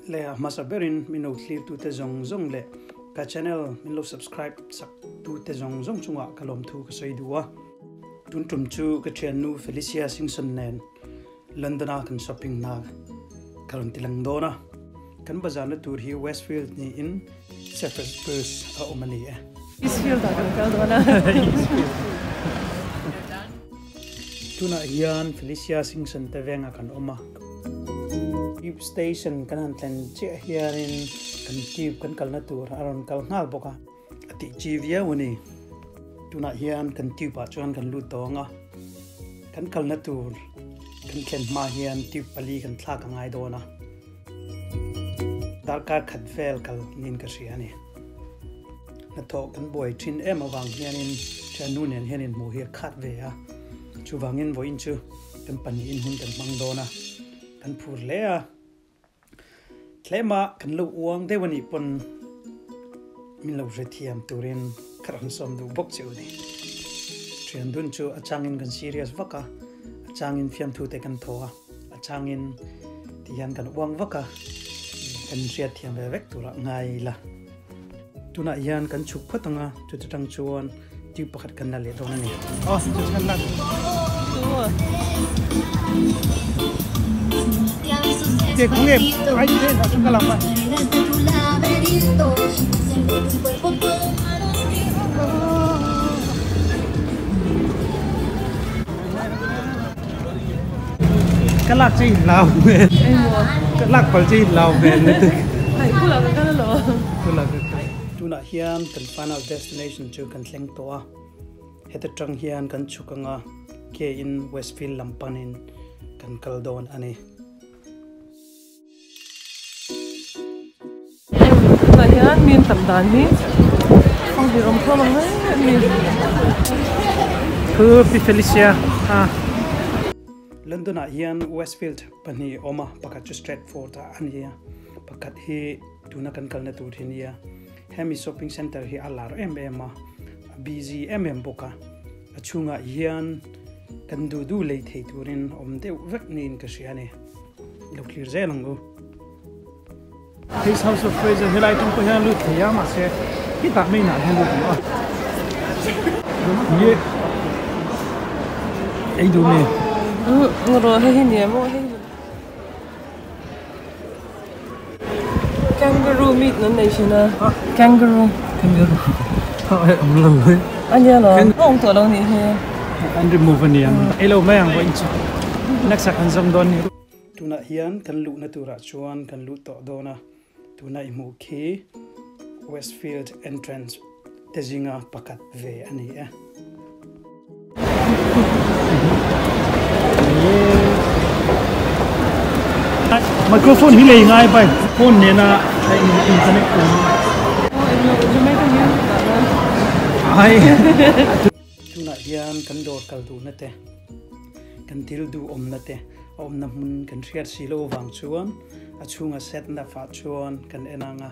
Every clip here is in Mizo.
Le a hmasa berin min lo thlir tute zawng zawng leh ka channel min lo subscribe sak tute zawng zawng chungah ka lawmthu ka sawi duh a. Tun tum chu ka thiannu Felicia Singson nen London a kan shopping na ka rawn ti lang dawn a. Kan bazarna tur hi Westfield niin Shepherd's Bush a awm a ni e. Eastfield ah kan kal dawn a. Eastfield. Tunah hian Felicia Singson te vengah kan awm a. Tube station kan han thlen chiah hianin kan tube kan kalna tur a rawn kal nghal bawk a, a tih chi viau a ni. Tunah hian kan tube ah chuan kan lut tawng a, kan kalna tur kan thlen hma hian tube pali kan thlak a ngai dawn a, darkar khat vel kal niin ka hria a ni. Hnathawh kan buai thin em avang hianin thiannu nen hian inhmuh hi a khat ve a, chuvangin vawiin chu Kan pahnihin hun kan hmang dawn a, kan phur hle a. Tlema kan lo uang deuh a nih pawn min lo hrethiam turin ka rawn sawm duh bawk che u ni. Thian dun chu a changin kan serious vak a, a changin fiamthu te kan thaw a, a changin ti hian kan uang vak a, kan inhriatthiam ve vek turah ngai ila. Tunah hian kan chhuk phawt ang a, chuti tang chuan tube pakhat kan la leh dawn a ni. Aw, chu chu kan la. Ke kung nge ai train ha chu ka lam a. Ka lak che in lau men. Ka lak pal che in lau men. Tunah hian kan final destination chu kan thleng tawh a, heta tang hian kan chhuk anga ke in Westfield lam panin kan kal dawn a ni. Tunah hian mi an tam dan hi a hmuh awm khawm ang em em a ni. Thu Pi Felicia a. London ah hian Westfield pahnih a awm a, pakhat chu Stratford ah a ni a, pakhat hi tuna kan kalna tur hi a nia. Hemi shopping centre hi a lar em em a, a busy em em bawk a, a chhungah hian kan duh duh lei thei turin awm deuh vek niin ka hria a ni. Lo clear zel ang u. His House of Fraser helai tum pawh hian lut thei a mahse hetah main ah hian lut ang a. Ye ei duh mi. Ngawh hei hi ni maw hei hi. Kangaroo meat nan nei thin a. Kangaroo. Kangaroo. Hei awm lo e. A nia lo. A awm tawh lo nih hi. An remove a ni ang. Ei lo mai ang pawh in chu. Next ah kan zawm dawn ni. Tunah hian kan luhna turah chuan kan luh tawh dawn a. Tuna i hmuh khi Westfield entrance te zinga pakhat ve a ni e. Microphone hi lei ngai bai phone nena in connect tur ai tunah hian kan dawr kal duhna te kan thil duh awmna te a awmna hmun kan hriat si lo avang chuan a chhunga set na fah chuan kan en anga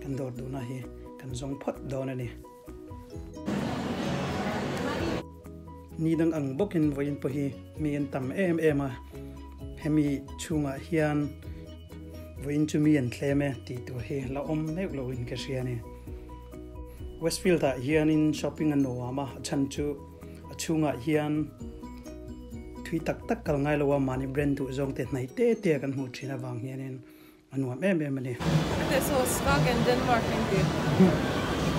kan dawr duhna hi kan zawng phawt dawn a ni. Ni dang ang bawkin vawiin pawh hi mi an tam em em a, hemi chhungah hian vawiin chu mi an thlem e tih tur hi la awm meuh loin ka hria a ni. Westfield ah hianin shopping a nuam a, a chhan chu a chhungah hian thui tak tak kal ngai lo a, mahni brand duh zawng te hnaih te te a kan hmuh thin avang hianin A nuam em em a ni. Hete saw Skagen Denmark in ti.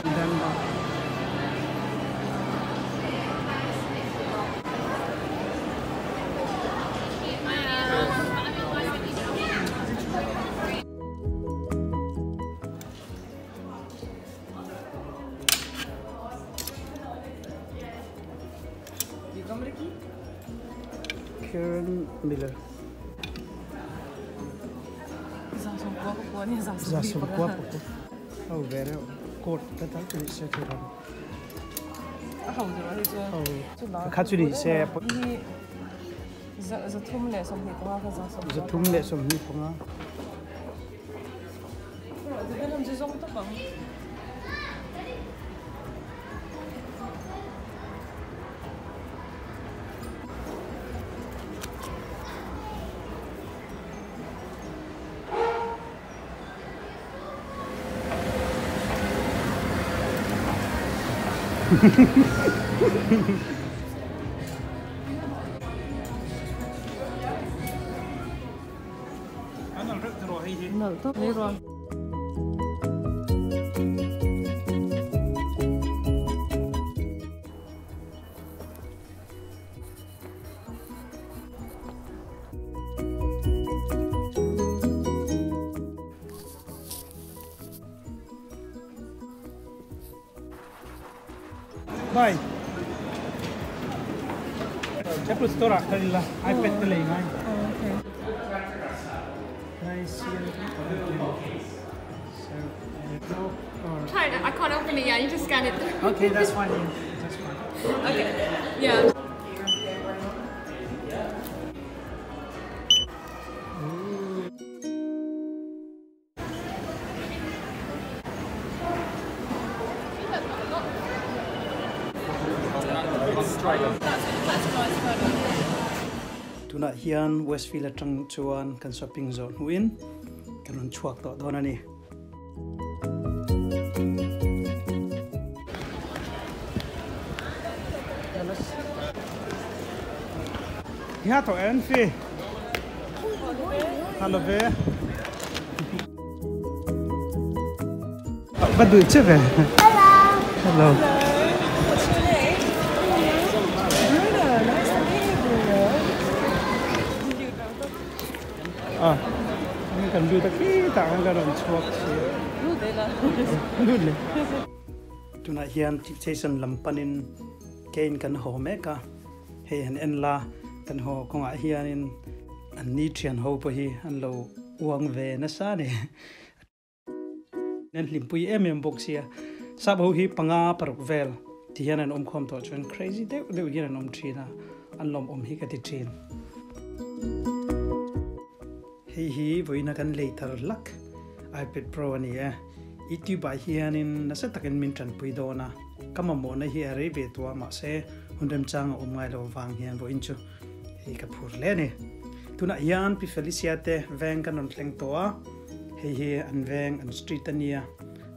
Denmark. Karen Miller. Za sawmkua pakua ho ve reuh coat ta tal chu ni se chu ram ho kha chu ni se zathum leh sawmhnih panga Nalh tawp mai ruang. Bye. Apple Store ah kal ila iPad te lei ngai. Okay. Try it. I can't open it yet. You just scan it through. Okay, that's fine. That's fine. Okay. Yeah. Tunah hian Westfield atang chuan kan shopping zawh hnuin kan rawn chhuak tawh dawn a ni. Hi tawh en fi. Hello ve. Va duh che ve. Hello. Hello. What's your name? Bruna. Nice to meet you, Bruna. Ah, kan lut a khi tah khan ka rawn chhuak si. Lut leh la. Lut leh. Tunah hian station lam panin kein kan haw mek a. Hei han en la, kan haw kawngah hianin an ni thian ho pawh hi an lo uang ve nasa a ni. An hlimpui em em bawk sia. Sap ho hi panga paruk vel ti hian an awm khawm tawh chuan crazy deuh deuh hian an awm thin a, an lawmawm hi ka ti thin. Hei hi vawiina kan lei thar hlak iPad Pro a ni e. YouTube ah hianin nasa takin min tanpui dawn a, ka mamawhna hi a rei ve tawh a mahse hun remchang a awm ngai lo vang hian vawiin chu hei ka phur hle a ni. Tunah hian Pi Felicia te veng kan rawn thleng tawh a, hei hi an veng an street a nia,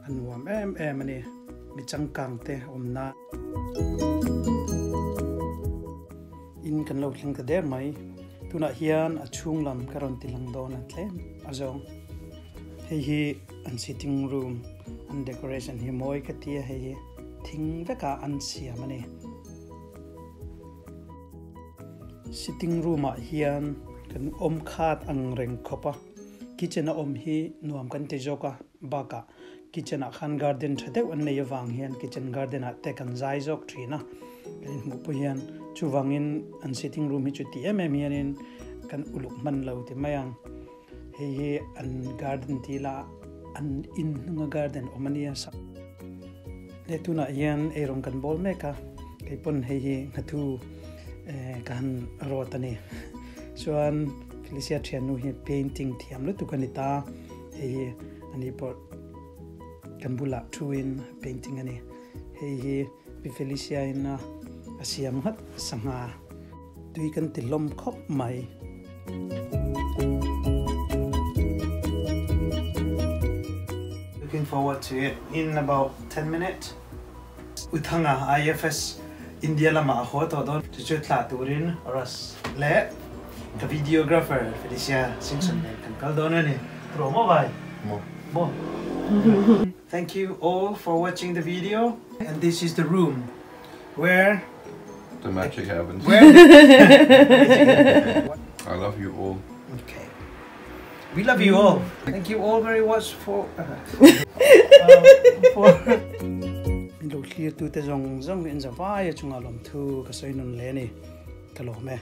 a nuam em em a ni, mi changkang te awmna. In kan lo thleng ta der mai. Tunah hian a chhung lam ka rawn ti lang dawn a tlem a zawng. Hei hi an sitting room an decoration hi mawi ka ti a, hei hi thing vekah an siam a ni. Sitting room ah hian kan awm khat ang reng khawp a, kitchen a awm hi nuam kan ti zawk a, bakah kitchen ah khan garden tha deuh an nei avang hian kitchen garden ah te kan zai zawk thin a, kan inhmuh pawh hian chuvangin an sitting room hi chu ti em em hianin kan uluk hman lo ti mai ang. Hei hi an garden tih lah an in hnunga garden awm a nia sa. Le tunah hian eirawng kan bawl mek a, kei pawn hei hi nghathu eh ka han rawt a ni. Chuan Felicia thiannu hi painting thiam lutuk a ni ta, hei hi ani pawh kan bulah thuin painting a ni. Hei hi Pi Felicia in a siam nghat sangha. Tui kan ti hlawm khawp mai. Looking forward to it in about 10 minutes. Uthanga IFS India lamah a haw tawh dawn. Chu chu thlah turin Russ leh ka videographer Felicia Simpson nen kan kal dawn a ni. Turaw maw vai? Maw. Maw. Thank you all for watching the video and this is the room where the magic happens. Where the magic happens. I love you all. Okay. We love you all. Thank you all very much for for Min lo thlir tu te zawng zawng en za vai a chunga lawmthu ka sawi nun le a ni. Ka lawm e.